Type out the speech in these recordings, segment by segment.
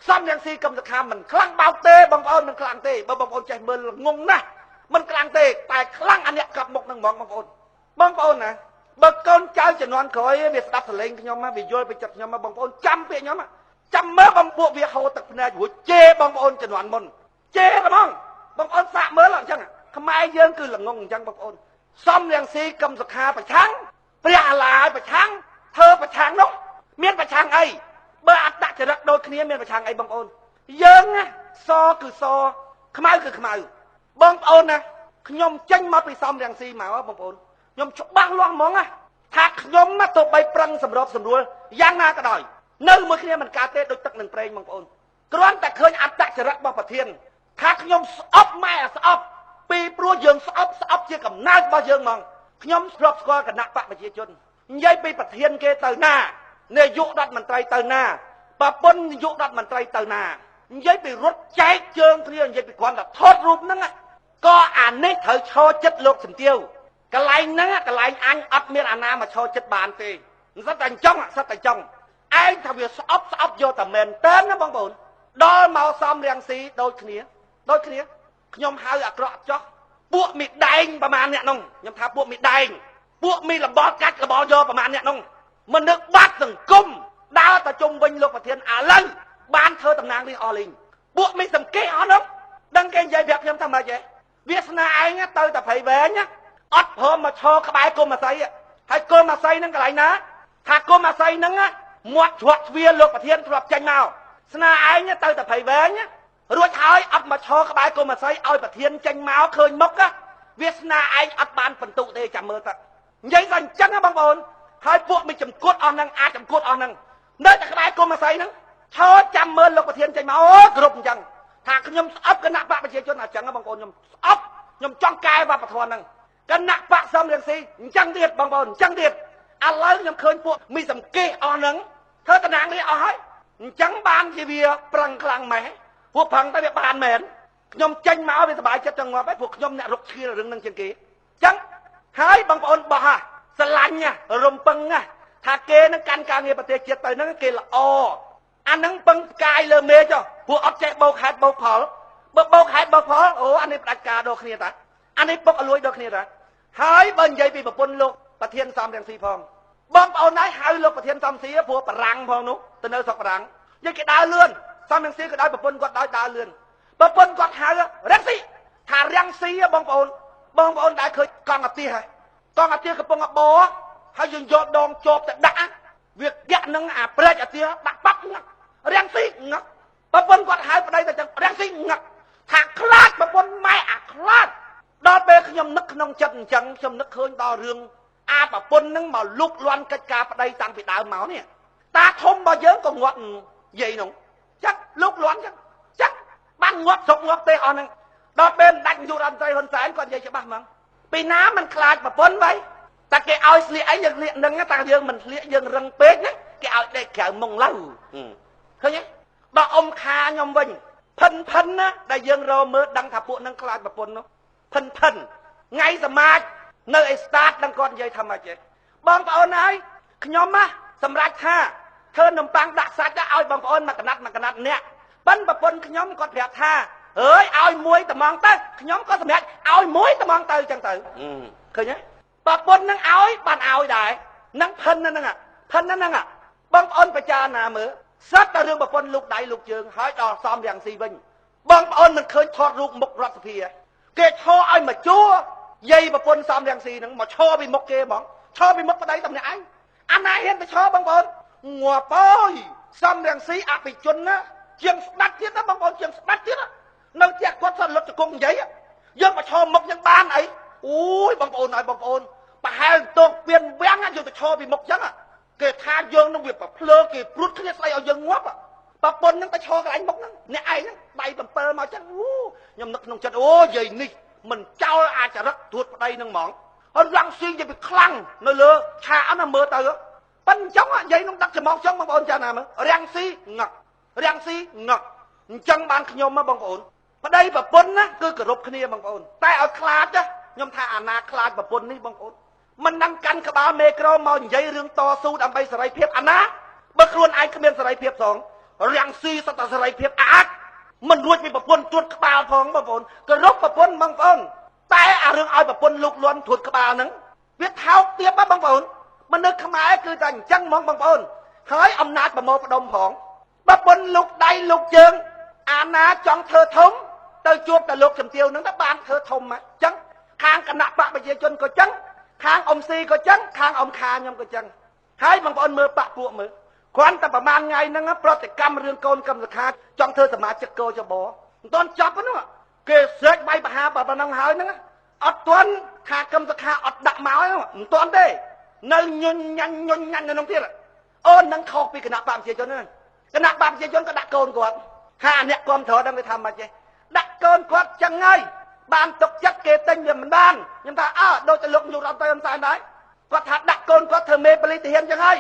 សំរងស៊ីកឹមសុខាមិនខ្លាំងបោកទេបងប្អូនមិនខ្លាំងទេបើបងប្អូនចេះមើលងងណាស់មិនខ្លាំងទេតែខ្លាំងអាអ្នកកប់មុខនឹងហ្មងបងប្អូនបងប្អូនណាបើកូនចៅជំនាន់ក្រោយវាស្ដាប់សលេងខ្ញុំវាយល់ពីចិត្តខ្ញុំបងប្អូនចាំពាក្យខ្ញុំចាំមើលបងពួកវាហូរទឹកភ្នែករួចជេរបងប្អូនជំនាន់មុនជេរហ្មងបងប្អូនសាកមើលអញ្ចឹងខ្មែរយើងគឺល្ងងអញ្ចឹងបងប្អូនសំរងស៊ីកឹមសុខាប្រឆាំងព្រះអាឡាយប្រឆាំងធ្វើប្រឆាំងនោះមានប្រឆាំងអីបើអត្តចរិតដូចគ្នាមានប្រឆាំងអីបងប្អូនយើងណាសគឺសខ្មៅគឺខ្មៅបងប្អូនណាខ្ញុំចេញមកពីសំរងស៊ីមកបងប្អូនខ្ញុំច្បាស់លាស់ហ្មងណាថាខ្ញុំណាទោះបីប្រឹងសម្របសម្រួលយ៉ាងណាក៏ដោយនៅមួយគ្នាមិនកើតទេដូចទឹកនឹងប្រេងបងប្អូនគ្រាន់តែឃើញអត្តចរិតរបស់ប្រធានថាខ្ញុំស្អប់ម៉ែស្អប់ពីព្រោះយើងស្អប់ស្អប់ជាកំណើតរបស់យើងហ្មងខ្ញុំធ្លាប់ស្គាល់គណៈបកប្រជាជននិយាយពីប្រធានគេទៅណានាយករដ្ឋមន្ត្រីទៅណាប្រពន្ធនាយករដ្ឋមន្ត្រីទៅណានិយាយពីរត់ចែកជើងគ្នានិយាយពីគ្រាន់តែថតរូបហ្នឹងក៏អានេះត្រូវឈរចិត្តលោកសំទាវកន្លែងហ្នឹងកន្លែងអញអត់មានអាណាមកឈរចិត្តបានទេសិតតែអញ្ចឹងសិតតែអញ្ចឹងឯងថាវាស្អប់ស្អប់យកតែមែនតើណាបងប្អូនដល់មកសំរាំងស៊ីដូចគ្នាដូចគ្នាខ្ញុំហៅអាក្រក់ចោះពួកមីដែងប្រមាណអ្នកនោះខ្ញុំថាពួកមីដែងពួកមីលបកាច់លបយកប្រមាណអ្នកនោះមនុស្សបាត់សង្គមដើរទៅជុំវិញលោកប្រធានឥឡូវបានធ្វើតំណាងនេះអស់លីងពួកមីសំកេះអស់នោះដឹងគេនិយាយប្រាប់ខ្ញុំថាម៉េចហ៎វាសនាឯងទៅតែព្រៃវែងអត់ព្រមមកឈរក្បែរគុំអាស័យហើយគុំអាស័យហ្នឹងកន្លែងណាថាគុំអាស័យហ្នឹងមាត់ជ្រក់ទ្វារលោកប្រធានធ្លាប់ចេញមកស្នាឯងទៅតែព្រៃវែងរួចហើយអត់មកឈរក្បែរគុំអាស័យឲ្យប្រធានចេញមកឃើញមុខវាសនាឯងអត់បានបន្ទុកទេចាំមើលទៅនិយាយតែអញ្ចឹងណាបងប្អូនហើយពួកមីចំគួតអស់ហ្នឹងអាចចំគួតអស់ហ្នឹងនៅតែក្បែរគុំអាស័យហ្នឹងឈរចាំមើលលោកប្រធានចេញមកអូគ្រប់អញ្ចឹងថាខ្ញុំស្អប់គណៈបកប្រជាជនអញ្ចឹងបងប្អូនខ្ញុំស្អប់ខ្ញុំចង់កែវប្បធម៌ហ្នឹងគណៈបកសំរងស៊ីអញ្ចឹងទៀតបងប្អូនអញ្ចឹងទៀតឥឡូវខ្ញុំឃើញពួកមីសំកេះអស់ហ្នឹងធ្វើតំណាងនេះអស់ហើយអញ្ចឹងបានជាវាប្រឹងខ្លាំងម៉េះពួកប្រឹងតែវាបានមែនខ្ញុំចេញមកវាសប្បាយចិត្តចង់ងាប់ហើយពួកខ្ញុំអ្នករុកឈៀលរឿងហ្នឹងជាងគេអញ្ចឹងហើយបងប្អូនបោះស្រឡាញ់រំពឹងថាគេនឹងកាន់ការងារប្រទេសជាតិទៅហ្នឹងគេល្អអាហ្នឹងពឹងផ្កាយលើមេឃពួកអត់ចេះបោកហេតុបោកផលបើបោកហេតុបោកផលអូអានេះផ្ដាច់ការដល់គ្នាតាអានេះពុកអលួយដល់គ្នាតាហើយបើនិយាយពីប្រពន្ធលោកប្រធានសំរងស៊ីផងបងប្អូនហើយហៅលោកប្រធានសំស៊ីព្រោះបារាំងផងនោះទៅនៅស្រុកបារាំងយើងគេដើរលឿនសំរងស៊ីក៏ដោយប្រពន្ធគាត់ដើរលឿនប្រពន្ធគាត់ហៅរងស៊ីថារងស៊ីបងប្អូនបងប្អូនដែលឃើញកង់អាទិហើយកង់អាទិកំពុងបោហើយយើងយកដងជាប់ទៅដាក់វាកាក់នឹងអាព្រែកអាទិដាក់បាត់ងឹករងស៊ីងឹកប្រពន្ធគាត់ហៅប្តីទៅចឹងរងស៊ីងឹកថាខ្លាចប្រពន្ធម៉ែអាខ្លាចដល់ពេលខ្ញុំនឹកក្នុងចិត្តអញ្ចឹងខ្ញុំនឹកឃើញដល់រឿងអាប្រពន្ធនឹងមកលុកលាន់កិច្ចការប្តីតាំងពីដើមមកនេះតាធំរបស់យើងក៏ងាប់យាយនោះចឹងលុកលាន់ចឹងចឹងបានងាប់ស្រុកងាប់ទេអស់ហ្នឹងដល់ពេលដាច់យុរដ្ឋមន្ត្រីហ៊ុនសែនគាត់និយាយច្បាស់ហ្មងពីណាមិនខ្លាចប្រពន្ធបីតែគេឲ្យស្លៀកអីយើងស្លៀកនឹងតែយើងមិនស្លៀកយើងរឹងពេកណាគេឲ្យដេកក្រៅមុងឡៅឃើញទេដល់អ៊ំខាខ្ញុំវិញផិនផិនណាដែលយើងរមើលដឹងថាពួកនឹងខ្លាចប្រពន្ធនោះផិនផិនថ្ងៃសមាជនៅឯស្តាតដឹងគាត់និយាយថាម៉េចទេបងប្អូនហើយខ្ញុំណាសម្រាប់ថាធ្វើនំប៉័ងដាក់សាច់ឲ្យបងប្អូនមួយកណាត់មួយកណាត់អ្នកប៉ិនប្រពន្ធខ្ញុំគាត់ប្រាប់ថាអើយឲ្យមួយត្មងទៅខ្ញុំក៏សម្រាប់ឲ្យមួយត្មងទៅចឹងទៅឃើញទេប្រពន្ធនឹងឲ្យបានឲ្យដែរនឹងផិនហ្នឹងផិនហ្នឹងបងប្អូនពិចារណាមើលសិតតែរឿងប្រពន្ធលោកដៃលោកជើងហើយដល់សំរាំងស៊ីវិញបងប្អូនមិនឃើញថតរូបមុខរដ្ឋសភាគេឈរឲ្យមកជួយាយប្រពន្ធសំរាំងស៊ីហ្នឹងមកឈរពីមុខគេហ្មងឈរពីមុខប្តីតែម្នាក់ឯងអាណាហ៊ានទៅឈរបងប្អូនងាប់អើយសំរាំងស៊ីអភិជនណាជាងស្ដាច់ទៀតណាបងប្អូនជាងស្ដាច់ទៀតនៅផ្ទះគាត់សន្លត់ជង្គង់និយាយយើងមកឈរមុខយើងបានអីអូយបងប្អូនហើយបងប្អូនប្រហែលតោកពៀនវាំងយើងទៅឈរពីមុខចឹងគេថាយើងនឹងវាប្រភ្លើគេព្រួតគ្នាស្ដីឲ្យយើងងាប់ប្រពន្ធនឹងទៅឈរកន្លែងមុខហ្នឹងអ្នកឯងហ្នឹងដៃ7មកចឹងអូខ្ញុំនឹកក្នុងចិត្តអូយាយនេះមិនចោលអាចរិតត្រួតប្តីហ្នឹងហ្មងហើយឡើងស៊ីនិយាយពីខ្លាំងនៅលើឆាកណាមើលទៅប៉ិនអញ្ចឹងយាយនឹងដឹកច្រមុះចឹងបងប្អូនចាណាមើលរាំងស៊ីងឹករាំងស៊ីងឹកអញ្ចឹងបានខ្ញុំបងប្អូនប្តីប្រពន្ធណាគឺគោរពគ្នាបងប្អូនតែឲ្យខ្លាចខ្ញុំថាអាណាខ្លាចប្រពន្ធនេះបងប្អូនមិនដឹងកាន់ក្បាលមេក្រូមកនិយាយរឿងតស៊ូដើម្បីសេរីភាពអាណាបើខ្លួនឯងគ្មានសេរីភាពសង រាំងស៊ីសត្វសេរីភាពអាក់មិនរួចពីប្រពន្ធត្រួតក្បាលផងបងប្អូនគោរពប្រពន្ធបងប្អូនតែអារឿងឲ្យប្រពន្ធលូកលាន់ត្រួតក្បាលហ្នឹងវាថោកទាបហ៎បងប្អូនមនុស្សខ្មែរគឺតែអញ្ចឹងហ្មងបងប្អូនហើយអំណាចប្រមូលផ្ដុំផងប្រពន្ធលូកដៃលូកជើងអាណាចង់ធ្វើធំទៅជួបតែលោកជំទាវហ្នឹងទៅបានធ្វើធំអញ្ចឹងខាងគណៈបកប្រជាជនក៏ចឹងខាងអ៊ំស៊ីក៏ចឹងខាងអ៊ំខាខ្ញុំក៏ចឹងហើយបងប្អូនមើលបកពួកមើលគ្រាន់តែប្រហែលថ្ងៃហ្នឹងប្រតិកម្មរឿងកូនកឹមសុខាចង់ធ្វើសមាជិកកោចបមិនទាន់ចប់ហ្នឹងគេស្រែកបាយបហាប៉ុណ្ណឹងហើយហ្នឹងអត់ទាន់ថាកឹមសុខាអត់ដាក់មកហ្នឹងមិនទាន់ទេនៅញញញញញញញនៅក្នុងទៀតអូននឹងខុសពីគណៈបកប្រជាជនហ្នឹងគណៈបកប្រជាជនក៏ដាក់កូនគាត់ហាអ្នកគ្រប់គ្រងដឹងគេថាម៉េចទេដាក់កូនគាត់ចឹងហើយបានទុកចិត្តគេទិញវាមិនបានខ្ញុំថាអើដូចតែលោកនាយករដ្ឋមន្ត្រីហ៊ុនសែនដែរគាត់ថាដាក់កូនគាត់ធ្វើមេប៉ូលីសទាហានចឹងហើយ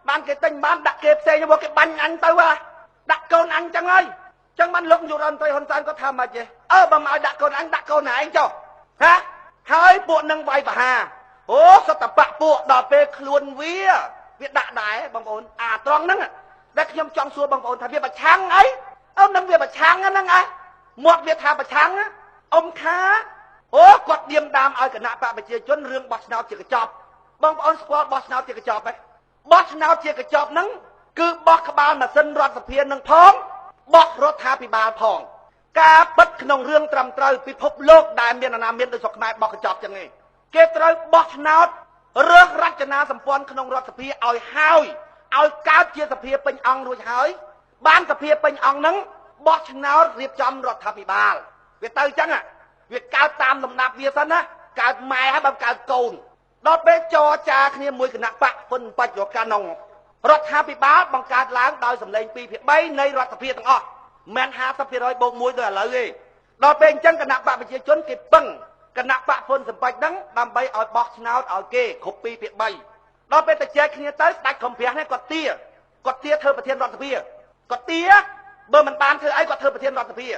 បានគេទិញបានដាក់គេផ្សេងមកគេបាញ់អញទៅហ่ะដាក់កូនអញចឹងហើយចឹងបានលោកនាយករដ្ឋមន្ត្រីហ៊ុនសែនគាត់ថាម៉េចទេអើបើមកឲ្យដាក់កូនអញដាក់កូនឯងចុះហាហើយពួកនឹងវាយប្រហារអូសតបៈពួកដល់ពេលខ្លួនវាដាក់ដែរបងប្អូនអាត្រង់ហ្នឹងដែលខ្ញុំចង់សួរបងប្អូនថាវាប្រឆាំងអីអូនឹងវាប្រឆាំងហ្នឹងឯងមាត់វាថាប្រឆាំងអ៊ំខាអូគាត់ឌៀមដាមឲ្យគណៈបកប្រជាជនរឿងបោះឆ្នោតជាកញ្ចប់បងប្អូនស្គាល់បោះឆ្នោតជាកញ្ចប់ទេបោះឆ្នោតជាកញ្ចប់ហ្នឹងគឺបោះក្បាលម៉ាស៊ីនរដ្ឋសភានឹងផងបោះរដ្ឋាភិបាលផងការពិតក្នុងរឿងត្រឹមត្រូវពិភពលោកដែលមានអាណាមានដូចស្រុកខ្មែរបោះកញ្ចប់ចឹងឯងគេត្រូវបោះឆ្នោតរើសរចនាសម្ព័ន្ធក្នុងរដ្ឋសភាឲ្យហើយឲ្យកើតជាសភាពេញអង្គរួចហើយបានសភាពេញអង្គហ្នឹងបោះឆ្នោតរៀបចំរដ្ឋាភិបាលវាទៅចឹងវាកើតតាមលំដាប់វាសិនណាកើតម៉ែហើយបើកើតកូនដល់ពេលចរចាគ្នាមួយគណៈបកពុនបច្ចរកានងរដ្ឋាភិបាលបង្កើតឡើងដោយសម្លេង2/3នៃរដ្ឋសភាទាំងអស់មិន 50% បូក1ដោយឥឡូវទេដល់ពេលអញ្ចឹងគណៈបកប្រជាជនគេពឹងគណៈបកពុនសម្បត្តិហ្នឹងដើម្បីឲ្យបោះឆ្នោតឲ្យគេគ្រប់2/3ដល់ពេលទៅចែកគ្នាទៅស្ដេចក្រុមព្រះនេះគាត់ទាធ្វើប្រធានរដ្ឋសភាគាត់ទាបើមិនបានធ្វើអីគាត់ធ្វើប្រធានរដ្ឋសភា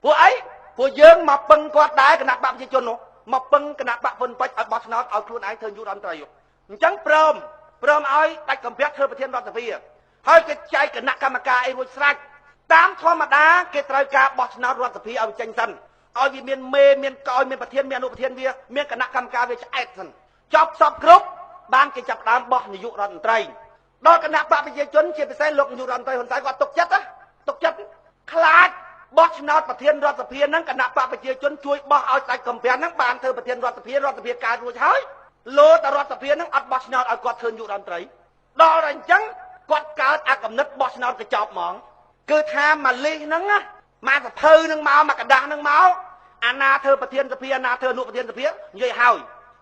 ព្រោះអីព្រោះយើងមកពឹងគាត់ដែរគណៈបកប្រជាជននោះមកពឹងគណៈបកពុនបាច់ឲ្យបោះឆ្នោតឲ្យខ្លួនឯងធ្វើនាយករដ្ឋមន្ត្រីអញ្ចឹងព្រមឲ្យដាច់កំភះធ្វើប្រធានរដ្ឋសភាហើយគេចែកគណៈកម្មការអីរួចស្រេចតាមធម្មតាគេត្រូវការបោះឆ្នោតរដ្ឋសភាឲ្យចេញសិនឲ្យវាមានមេមានកោយមានប្រធានមានអនុប្រធានវាមានគណៈកម្មការវាឆ្អែតសិនចប់សពគ្រប់បានគេចាប់ដើមបោះនាយករដ្ឋមន្ត្រីដល់គណៈបកប្រជាជនជាពិសេសលោកនាយករដ្ឋមន្ត្រីហ៊ុនសែនគាត់ទុកចិត្តទុកចិត្តខ្លាចបោះឆ្នោតប្រធានរដ្ឋសភាហ្នឹងគណៈបកប្រជាជនជួយបោះឲ្យស្ដេចកំពះហ្នឹងបានធ្វើប្រធានរដ្ឋសភារដ្ឋសភាកើតរួចហើយលោតរដ្ឋសភាហ្នឹងអត់បោះឆ្នោតឲ្យគាត់ធ្វើនាយករដ្ឋមន្ត្រីដល់តែអញ្ចឹងគាត់កើតអាកំណត់បោះឆ្នោតកញ្ចប់ហ្មងគឺថាម៉ាលីសហ្នឹងណាមកសភៅហ្នឹងមកមកกระดาษហ្នឹងមកអាណាធ្វើប្រធានសភាអាណាធ្វើអនុប្រធានសភានិយាយហើយ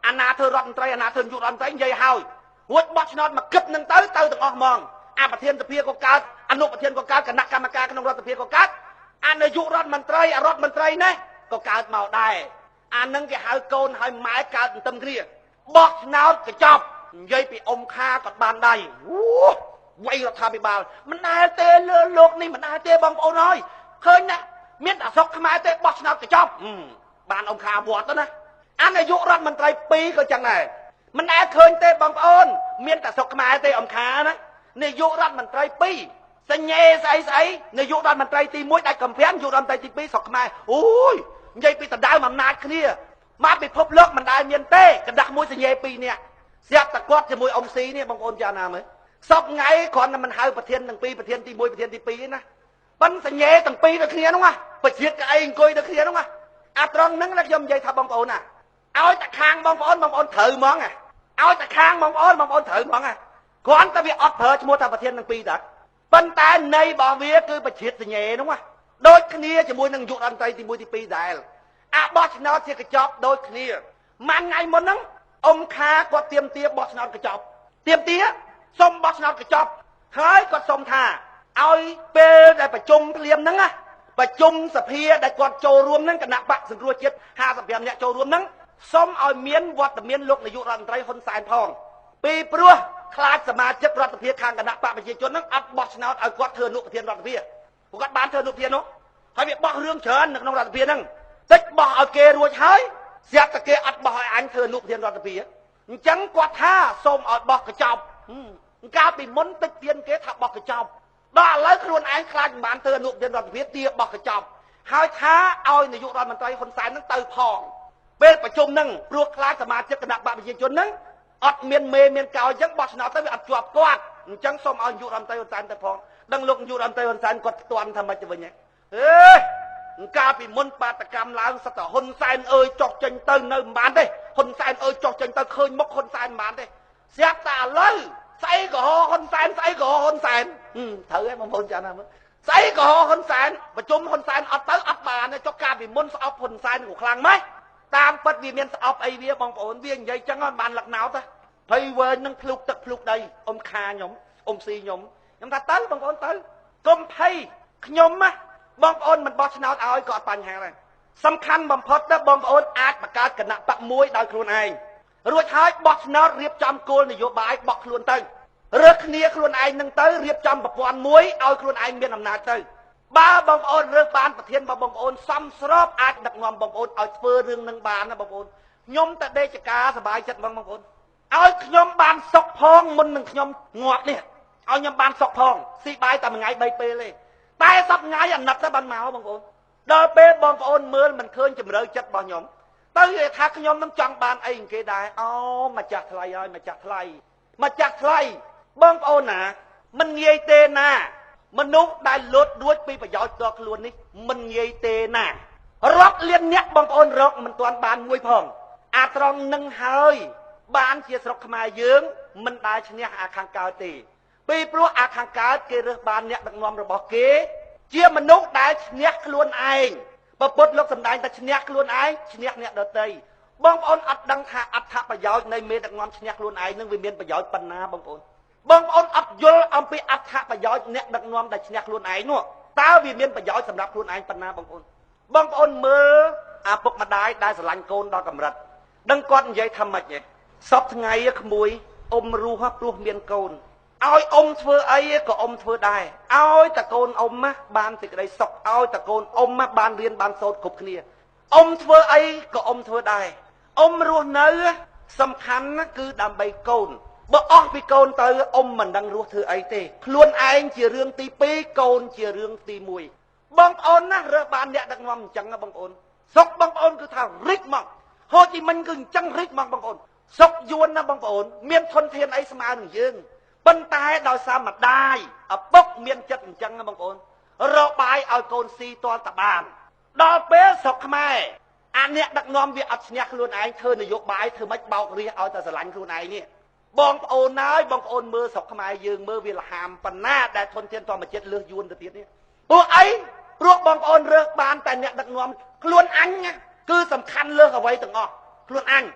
អាណាធ្វើរដ្ឋមន្ត្រីអាណាធ្វើនាយករដ្ឋមន្ត្រីនិយាយហើយរួចបោះឆ្នោតមកគិតហ្នឹងទៅទាំងអស់ហ្មងអាប្រធានសភាក៏កើតអនុប្រធានក៏កើតគណៈកម្មការក្នុងរដ្ឋសភាក៏កើតអនាយករដ្ឋមន្ត្រីរដ្ឋមន្ត្រីនេះក៏កើតមកដែរអានឹងគេហៅកូនហើយម៉ែកើតទន្ទឹមគ្នាបោះឆ្នោតកញ្ចប់និយាយពីអ៊ំខាគាត់បានដៃអូវៃរដ្ឋាភិបាលមិនដែលទេលើលោកនេះមិនដែលទេបងប្អូនហើយឃើញណាមានតែស្រុកខ្មែរទេបោះឆ្នោតកញ្ចប់បានអ៊ំខាវត្តទៅណាអនាយករដ្ឋមន្ត្រី2ក៏ចឹងដែរមិនដែលឃើញទេបងប្អូនមានតែស្រុកខ្មែរទេអ៊ំខាណានាយករដ្ឋមន្ត្រី2សញ្ញេស្អីនាយករដ្ឋមន្ត្រីទី1ដាច់កំភាំងនាយករដ្ឋមន្ត្រីទី2ស្រុកខ្មែរអូយនិយាយពីដណ្ដើមអំណាចគ្នាមកពិភពលោកមិនដែលមានទេកណ្ដាស់មួយសញ្ញេ2នាក់ស្រាប់តែគាត់ជាមួយអ៊ំស៊ីនេះបងប្អូនចាណាមើលសពថ្ងៃគ្រាន់តែមិនហៅប្រធានទាំងពីរប្រធានទី1ប្រធានទី2ទេណាប៉ិនសញ្ញេទាំងពីរដូចគ្នានោះណាប្រជាកៅអីអង្គុយដូចគ្នានោះណាអាត្រង់ហ្នឹងណាខ្ញុំនិយាយថាបងប្អូនណាឲ្យតែខាងបងប្អូនបងប្អូនត្រូវហ្មងឲ្យតែខាងបងប្អូនបងប្អូនត្រូវហ្មងគ្រាន់តែវាអត់ប្រើឈ្មោះថាប្រធានទាំងពីរតាប៉ុន្តែន័យរបស់វាគឺប្រជាសញ្ញេនោះណាដូចគ្នាជាមួយនឹងយុរដ្ឋមន្ត្រីទី1ទី2ដែរអាបោះឆ្នោតជាកញ្ចប់ដូចគ្នាមួយថ្ងៃមុនហ្នឹងអ៊ំខាគាត់ទៀមទាបោះឆ្នោតកញ្ចប់ទៀមទាសុំបោះឆ្នោតកញ្ចប់ហើយគាត់សុំថាឲ្យពេលដែលប្រជុំភ្លាមហ្នឹងណាប្រជុំសភាដែលគាត់ចូលរួមហ្នឹងគណៈបកសង្គ្រោះជាតិ55នាក់ចូលរួមហ្នឹងសុំឲ្យមានវត្តមានលោកនាយករដ្ឋមន្ត្រីហ៊ុនសែនផងពីព្រោះខ្លាចសមាជិករដ្ឋសភាខាងគណៈបកប្រជាជនហ្នឹងអត់បោះឆ្នោតឲ្យគាត់ធ្វើអនុប្រធានរដ្ឋសភាព្រោះគាត់បានធ្វើអនុប្រធាននោះហើយវាបោះរឿងច្រើននៅក្នុងរដ្ឋសភាហ្នឹងតិចបោះឲ្យគេរួចហើយស្រាប់តែគេអត់បោះឲ្យអញធ្វើអនុប្រធានរដ្ឋសភាអញ្ចឹងគាត់ថាសូមឲ្យបោះកញ្ចប់កាលពីមុនតិចទៀនគេថាបោះកញ្ចប់ ដល់ឥឡូវខ្លួនឯងខ្លាចមិនបានធ្វើអនុប្រធានរដ្ឋសភាទាបោះកញ្ចប់ហើយថាឲ្យនាយករដ្ឋមន្ត្រីហ៊ុនសែននឹងទៅផងពេលប្រជុំនឹងព្រោះខ្លាចសមាជិកគណៈបកប្រជាជននឹងអត់មានមេមានកោអញ្ចឹងបោះឆ្នោតទៅវាអត់ជាប់គាត់អញ្ចឹងសូមឲ្យនាយករដ្ឋមន្ត្រីហ៊ុនសែនទៅផងដឹងលោកនាយករដ្ឋមន្ត្រីហ៊ុនសែនគាត់ផ្ទាន់ថាម៉េចទៅវិញហ៎អេកាលពីមុនបាតកម្មឡើងសតហ៊ុនសែនអើយចុះចេញទៅនៅមិនបានទេហ៊ុនសែនអើយចុះចេញទៅឃើញមុខហ៊ុនសែនមិនបានទេស្រាប់តែឥឡូវស្អីក៏ហ៊ុនសែនស្អីក៏ហ៊ុនសែនត្រូវហើយបងប្អូនចាំណាមើលស្អីក៏ហ៊ុនសែនប្រជុំហ៊ុនសែនអត់ទៅអត់បានទេចុះកាលពីមុនស្អប់ហ៊ុនសែនក៏ខ្លាំងម៉េចតាមពិតវាមានស្អប់អីវាបងប្អូនវានិយាយចឹងបានលឹកណោតភ័យវែងនឹងភ្លុកទឹកភ្លុកដីអ៊ំខាខ្ញុំអ៊ំស៊ីខ្ញុំខ្ញុំថាទៅបងប្អូនទៅកុំភ័យខ្ញុំណាបងប្អូនមិនបោះឆ្នោតឲ្យក៏អត់បញ្ហាដែរសំខាន់បំផុតទៅបងប្អូនអាចបង្កើតគណៈបកមួយដោយខ្លួនឯងរួចហើយបោះឆ្នោតរៀបចំគោលនយោបាយបោះខ្លួនទៅរើសគ្នាខ្លួនឯងនឹងទៅរៀបចំប្រព័ន្ធមួយឲ្យខ្លួនឯងមានអំណាចទៅបើបងប្អូនរើសបានប្រធានរបស់បងប្អូនសំស្របអាចដឹកនាំបងប្អូនឲ្យធ្វើរឿងនឹងបានណាបងប្អូនខ្ញុំតែដេកការសบายចិត្តបងប្អូនឲ្យខ្ញុំបានសុខផងមុននឹងខ្ញុំងាប់នេះឲ្យខ្ញុំបានសុខផងស៊ីបាយតែមួយថ្ងៃ3ពេលទេតែសប្ថ្ងៃអាណិតទៅបានមកបងប្អូនដល់ពេលបងប្អូនមើលមិនឃើញជំរឿចិត្តរបស់ខ្ញុំទៅគេថាខ្ញុំនឹងចង់បានអីគេដែរអូម្ចាស់ថ្លៃហើយម្ចាស់ថ្លៃម្ចាស់ថ្លៃបងប្អូនណាមិនងាយទេណាមនុស្សដែលលត់រួចពីប្រយោជន៍ផ្ទាល់ខ្លួននេះមិនងាយទេណារាប់លានអ្នកបងប្អូនរកមិនទាន់បានមួយផងអាត្រង់នឹងហើយបានជាស្រុកខ្មែរយើងមិនដែលឈ្នះអាខាងកើតទេពីព្រោះអាខាងកើតគេរើសបានអ្នកដឹកនាំរបស់គេជាមនុស្សដែលឈ្នះខ្លួនឯងពពុទ្ធលោកសម្ដែងតែឈ្នះខ្លួនឯងឈ្នះអ្នកដទៃបងប្អូនអត់ដឹងថាអត្ថប្រយោជន៍នៃមេដឹកនាំឈ្នះខ្លួនឯងនឹងវាមានប្រយោជន៍ប៉ុណ្ណាបងប្អូនបងប្អូនអត់យល់អំពីអត្ថប្រយោជន៍អ្នកដឹកនាំដែលឈ្នះខ្លួនឯងនោះតើវាមានប្រយោជន៍សម្រាប់ខ្លួនឯងប៉ុណ្ណាបងប្អូនបងប្អូនមើលអាពុកម្ដាយដែលស្រឡាញ់កូនដល់កម្រិតដឹងគាត់និយាយថាម៉េចទេសពថ្ងៃក្មួយអ៊ំរស់ព្រោះមានកូនឲ្យអ៊ំធ្វើអីក៏អ៊ំធ្វើដែរឲ្យតកូនអ៊ំណាបានសេចក្តីសុខឲ្យតកូនអ៊ំណាបានរៀនបានសូត្រគ្រប់គ្នាអ៊ំធ្វើអីក៏អ៊ំធ្វើដែរអ៊ំរស់នៅសំខាន់ណាគឺដើម្បីកូនបើអស់ពីកូនទៅអ៊ំមិនដឹងរស់ធ្វើអីទេខ្លួនឯងជារឿងទី2កូនជារឿងទី1បងប្អូនណារើសបានអ្នកដឹកនាំអញ្ចឹងណាបងប្អូនសុកបងប្អូនគឺថារិចមកហូជីមិញគឺអញ្ចឹងរិចមកបងប្អូនសុកយួនណាបងប្អូនមានធនធានអីស្មើនឹងយើងប៉ុន្តែដោយសារម្ដាយឪពុកមានចិត្តអញ្ចឹងណាបងប្អូនរកបាយឲ្យកូនស៊ីទាល់តបានដល់ពេលស្រុកខ្មែរអាអ្នកដឹកនាំវាអត់ឈ្នះខ្លួនឯងធ្វើនយោបាយធ្វើម៉េចបោករាសឲ្យតែស្រឡាញ់ខ្លួនឯងនេះបងប្អូនហើយបងប្អូនមើលស្រុកខ្មែរយើងមើលវាលហាមប៉ុណ្ណាដែលធនធានធម្មជាតិលើសយួនទៅទៀតនេះពួកអីព្រោះបងប្អូនរើសបានតែអ្នកដឹកនាំខ្លួនអញគឺសំខាន់លើសអ្វីទាំងអស់ខ្លួនអញ។